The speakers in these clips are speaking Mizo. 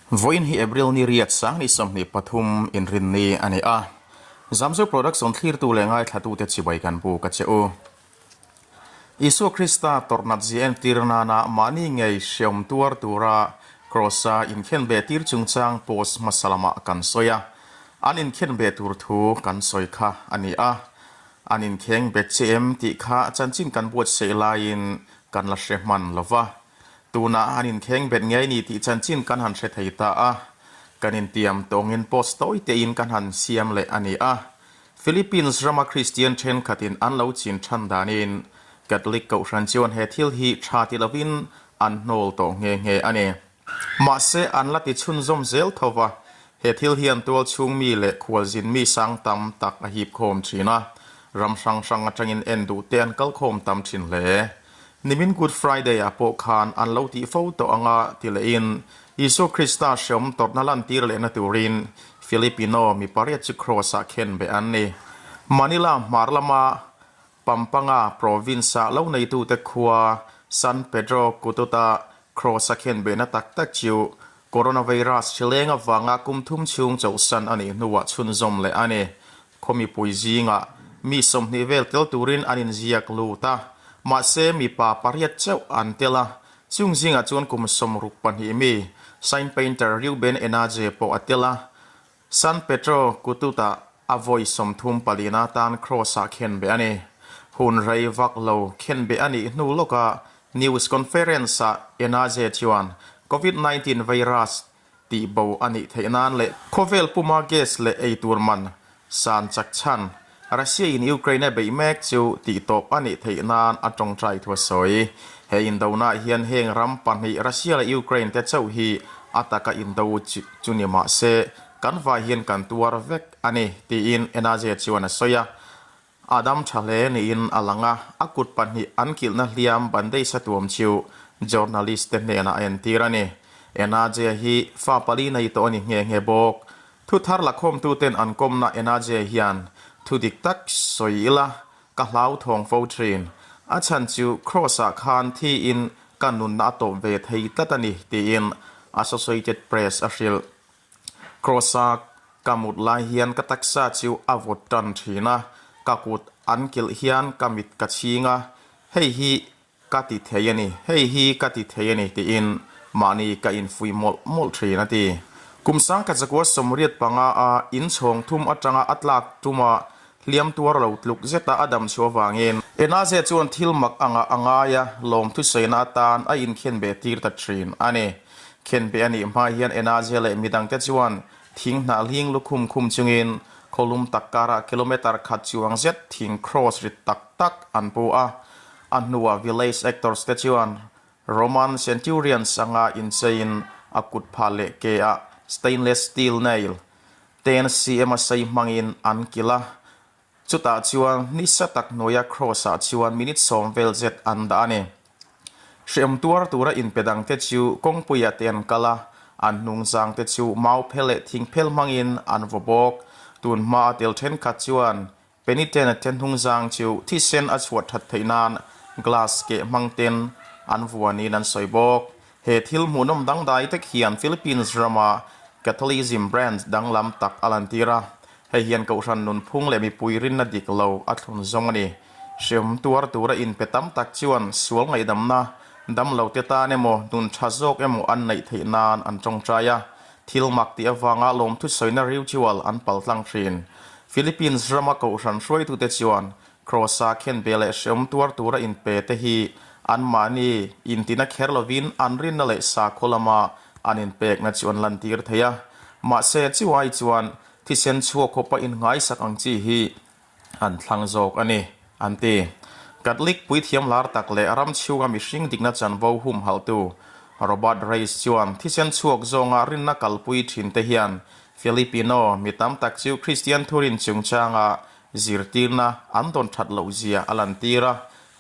Vawiin hi April ni riat sang ni 23 inrinni a ni a. Zamzo Production thlirtu leh ngaithlatute chibai kan buk a che u. Isua Krista tawrhnat zia entir nana mahni ngei hreawm tuar tura Kraws-a inkhenbeh tir chungchang post hmasa lamah kan sawi a. An inkhenbeh tur thu kan sawi kha a ni a. An inkheng bet che em tih kha chanchin kan buatsaih laiin kan la hre hman lo va. Tunah an inkheng bet ngei ni tih chanchin kan han hre thei ta a, kan intiam tawngin post tawi tein kan han siam leh a ni a. Philippines rama Kristian thenkhatin an lo chin than danin Catholic Kohhran chuan he thil hi tha ti lovin an hnawl tawh nghe nghe a ni. Mahse an la ti chhunzawm zel tho va, he thil hian tual chhung mi leh khualzin mi sang tam tak a hip khawm thin a, ram hrang hrang atangin en duh te an kal khawm tam thin hle. Nimin Good Friday ah pawh khan an lo tih fo tawh anga ti lehin Isua Krista hreawm tawrhna lantir lehna turin Filipino mi pariat chu Kraws ah khen beh an ni. Manila hmar lama Pampanga province ah lo neitute khua San Pedro Cutud-a Kraws a khen behna tak tak chu Coronavirus hrileng avanga kum thum chhung chauhsan a nih hnuah chhunzawm leh a ni. Khaw mipui zingah mi 20 vel tel turin an inziak lut a, mahse mipa pariat chauh an tel a, chung zingah chuan kum 62 mi sign painter Reuben Enaje pawh a tel a. San Petro Cutud-ah a vawi 34 na tan Kraws-ah khenbeh a ni. Hun rei vak lo khenbeh a nih hnu lawkah news conference-ah Enaje chuan Covid 19 virus Tih bo a nih theih nan leh khawvel puma gas leh eitur man san chak chhan Russia in Ukraine a beih mek chu tih tawp a nih theih nan a tawngtai thu a sawi. He indona hian heng ram pahnih Russia leh Ukraine te chauh hi a taka indo chu ni mah se kan vai hian kan tuar vek a ni tiin Enaje chuan a sawi a. A dam tha hle niin a lang a, a kut pahnih an kilhna hliam bandage a tuam chu journalist te hnenah a entir a ni. Enaje hi fa pali nei tawh a ni nghe nghe bawk. Thu thar lakhawmtu ten an kawmna Enaje hian thu dik tak sawi ila ka hlauthawng fo thin. A chhan chu Kraws ah khan thiin ka nunna a tawp ve thei tlat a ni tiin Associated Press a hrilh. Kraws-a ka mut lai hian ka taksa chu a vawt tan thin a, ka kut an kilh hian ka mit ka chhing a, hei hi ka ti thei a ni, hei hi ka ti thei a ni tiin mahni ka infuih mawlh mawlh thin a ti. Kum 1985 a inchhawng thum atanga a tlak tuma hliam tuar lo tluk zeta a dam chhuah avangin Enaze chuan thil mak anga a ngai a, lawmthusaina atan a inkhenbeh tir ta thin a ni. Khenbeh a nih hma hian Enaze leh midangte chuan thing hnah hling lukhum khum chungin khawlum tak karah kilometre khat chuang zet thing cross rit tak tak an pu a. A hnuah village actors te chuan Roman centurions anga incheiin a kut phah leh ke ah stainless steel nail Ten cm a sei hmangin an kilh a, chutah chuan nisa tak hnuaia Kraws ah chuan minute 10 vel zet an dah a ni. Hreawm tuar tura inpe dangte chu kawngpuiah te an kal a, an hnungzangte chu mau phel leh thing phel hmangin an vaw bawk. Tun hmaa tel thenkhat chuan Penitent a te hnungzang chu thisen a chhuah that theih nan glass keh hmang ten an vuanin an sawi bawk. He thil hmuhnawm dangdai tek hian Philippines rama Catholicism branch danglam tak a lantir a, hei hian Kohhran nunphung leh mipui rinna dik lo a thlun zawng a ni. Hreawm tuar tura inpe tam tak chuan sual ngaihdamna damlo te tan emaw nun tha zawk emaw an neih theih nan an tawngtai a, thil mak tih avanga lawmthu sawina ritual an paltlang thin. Philippines rama Kohhran hruaitute chuan Kraws-a khenbe leh hreawm tuar tura inpe te hi anmahni intina kher lovin an rinna leh sakhaw lama an inpekna chu an lantir thei a. Mahse, chuai chuan thisen chhuak khawpa inngaisak ang chi hi an thlang zawk a ni, an ti. Catholic puithiam lar tak leh ram chhunga mihring dikna chanvo humhalhtu Robert Reis chuan thisen chhuak zawnga rinna kalpui thinte hian Filipino mi tam tak chu Kristian thurin chungchanga zirtirna an dawn that loh zia a lantir a,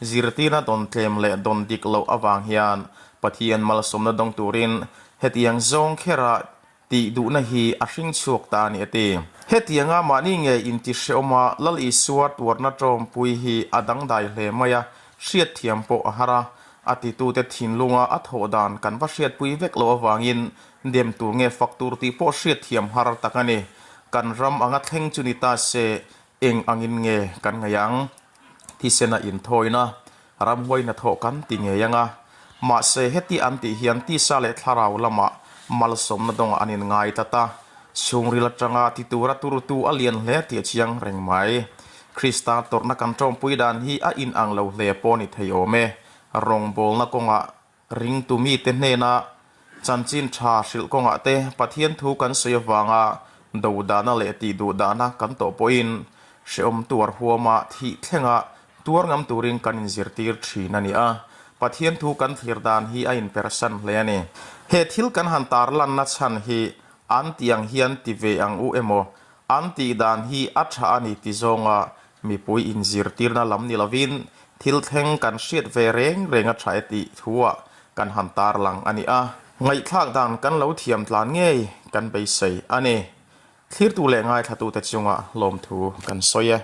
zirtirna dawn tlem leh dawn dik loh avang hian Pathian malsawmna dawng turin hetiang zawng khera tih duhna hi a hring chhuak ta a ni a ti. Hetianga mahni nge inti hreawma Lal Isua tuarna tawmpui hi a dangdai hle mai a, hriatthiam pawh a har a, a titute thinlunga a thawh dan kan va hriatpui vek loh avangin. Dem tur nge fak tur tih pawh hriat thiam har tak a ni. Kan ram anga thleng chu ni ta se eng angin nge kan ngaih ang? Thisena inthawina, ramhuai hnathawh kan ti ngei ang a. Mahse heti an tih hian tisa leh thlarau lamah malsawmna dawngah an inngai tlat a. Chhungril atanga ti tura turtu a lian hle tih a chiang reng mai. Krista tawrhna kan tawmpui dan hi a inang lo hle pawh ni thei awm e. Rawngbawlna kawngah Ringtu mite hnena chanchin tha hrilh kawngah te Pathian thu kan sawi avanga do dahna leh tih duh dahna kan tawh pawhin hrehawm tuar huama thih thlenga tuar ngam turin kan inzirtir thin a ni a. Pathian thu kan thlir dan hi a inpersan hle a ni. He thil kan han tarlanna chhan hi an tih ang hian ti ve ang u emaw An tih dan hi a tha a ni ti zawnga mipui inzirtirna lam ni lovin thil thleng kan hriat ve reng reng a tha e tih thuah kan han tarlang a ni a. Ngaihthlak dan kan lo thiam tlan ngei kan beisei a ni. Thlirtu leh ngaithlatute chunga lawmthu kan sawi e.